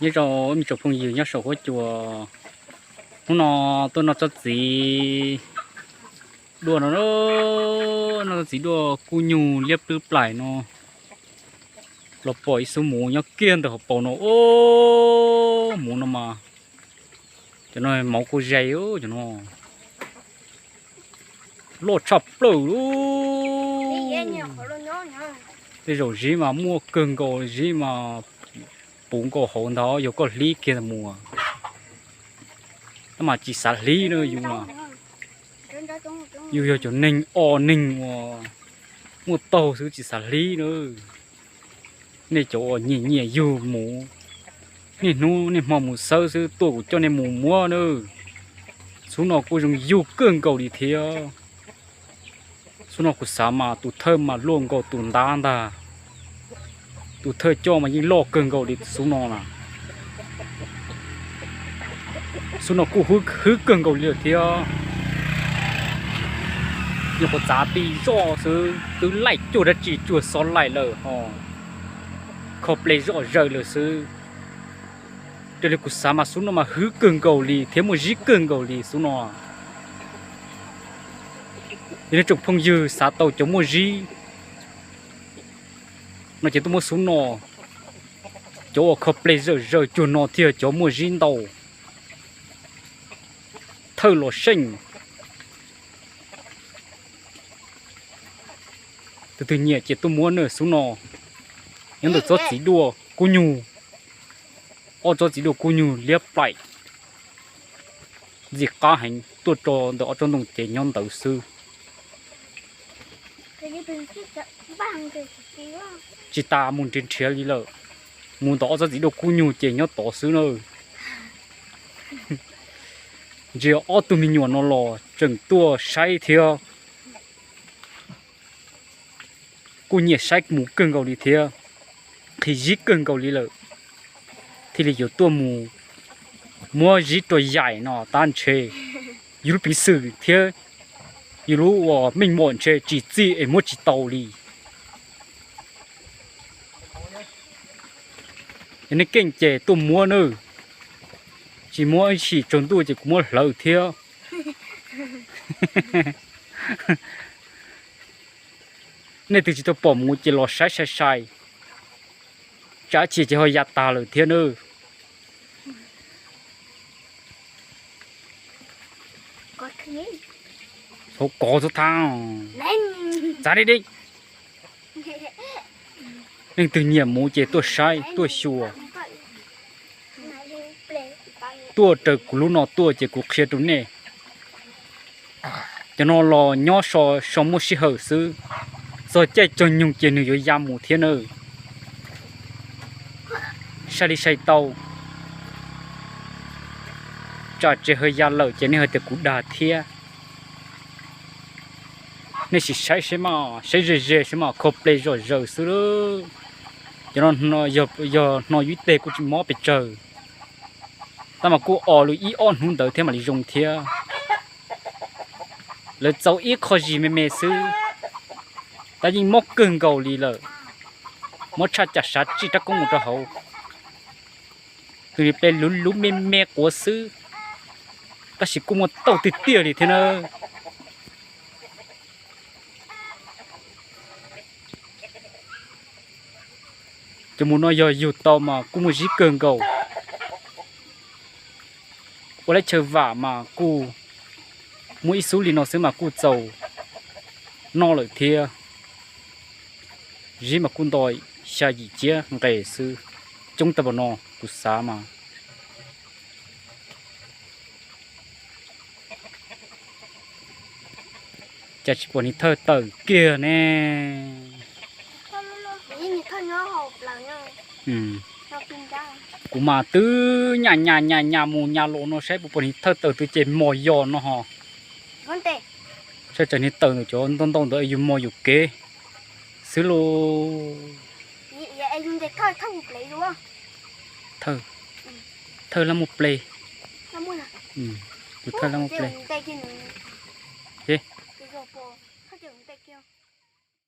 Nyob zoo ib tsoom phooj ywg nyob saum huab cua, hnub no tuaj noj tsob txiv duaj no, noj tsob txiv duaj kub nyuj liab plwb plaim no, los pom ib xub muv nyob kiag ntawm hauv paus no. Muv no mas cov no mauv kuj ze, cov no loj tshaj plaws li. Tej zaum zib mas muaj kawg nkaus, zib mas puv nkaus hauv ntag, yog koj hlib kiag mus. Tab mas tsis xav hlib na yus. Yus yog cov neeg o neeg uas muaj taug xwb tsis xav hlib na. Nej cov uas nyiam nyiam yug mus, niaj hnub niaj hmo mus xawb xwb, tuaj kuv coj nej mus muab na. Xub no kuj zoo yug kawg nkaus li thiab. Xub no kuv xav mas tus thawj mas luaj nkaus tus ntab ntag. Tus thawj coj mas yeej loj kawg nkaus li xub no na. Xub no kuj hwb kawg nkaus li lawm thiab. Nyuam qhuav txav ti zoj xwb twb laij cuag dab tsi cuag xob laij lawm ho, kho ple zom zaws lawm xwb. Raws li kuv xav mas xub no mas hwb kawg nkaus li thiab muaj zib kawg nkaus li xub no. Yog nej tsoom phooj ywg xav tau cov muaj zib no ces tuaj muab xub no, cov uas kho ple zom zaws cuag no thiaj cov muaj zib ntau. Thawj los seej. Tus twg nyiam ces tuaj muab na xub no. Nyob ntawm tsob txiv duaj kub nyug, ob tsob txiv duaj kub nyug liab plaim, ntxim qab heev, tuaj rau ntawm ob tsob ntoo ces nyob ntawd xwb. Tsis tas mus nrhiav nrhiav li lawm, mus ntawm ob tsob txiv duaj kub nyug ces nyob tod xwb na. Ntsia ob tug me nyuam no los tseem tuaj saib thiab. Kuj nyiam saib mus kawg nkaus li thiab, qhib zib kawg nkaus li lawm, thiaj li yuav tuaj mus muab zib rau yaim no tab ntshe yus lub peev xwm thiab yus lub uas meej mom ntshe tsis txij es muab tsis tau li. Yog nej keej ces tuaj muab nawb, tsis muab ib sim tsaus ntuj ces kuv muab hlawv thiab. Nej twg tsis tau pom mus ces los saib sai sai, tsam ib chim ces ho ya tag lawm thiab nawb. Hauv kov txog thav, txav deb deb. Leej twg nyiam mus ces tuaj saib tuaj xyuas, tuaj raws kuv lub no tuaj ces kuv qhia rau nej. Cov no los nyob so so muaj sij hawm xwb, txog caij txog nyoog ces nws yuav ya mus thiab nawb. Sai li sai tau, tsam tsev hawv ya lawm ces nej hais tias kuv dag thiab. Nej sim saib seb mas, saib ze ze seb mas, kho ple zom zaws xwb. Cov no yog hno yus ib teg kuj tsis mob pes tsawg, tab mas kuj os lus ib ob hnub ntawd thiab mam li zoo thiab. Lawv txaus ib qho zis me me xwb, tab yeej mob kawg nkaus li lawm, mob tshaj cam sav tsij rab koob mus rau hauv. Tus li ple luv luv me me quav xwb, tab sis kuj muaj tauj tiag tiag li thiab na. Cov mus no yog yug tau mas kuj muaj zib kawg nkaus. Ua lab chaw vam mas kuj muaj ib xub li no xwb mas kuj txaus noj lawm thiab. Zib mas kuj nto xya yim ciab nqes xwb, coob tag npaum no kuv xav mas. Cas tsis pom niag thawj tawm kiag ne? Kuv mas twb nyas nyas nyas nyas mus nyas los no saib puas pom niag thawj tawm twg ces mos yos no ho. Saib tsam niag tawm ntawm cov ntau ntau ntawd yus mos yuam kev xwb lauj. Thawj, thawj lab muaj ple. Tus thawj lab muaj ple.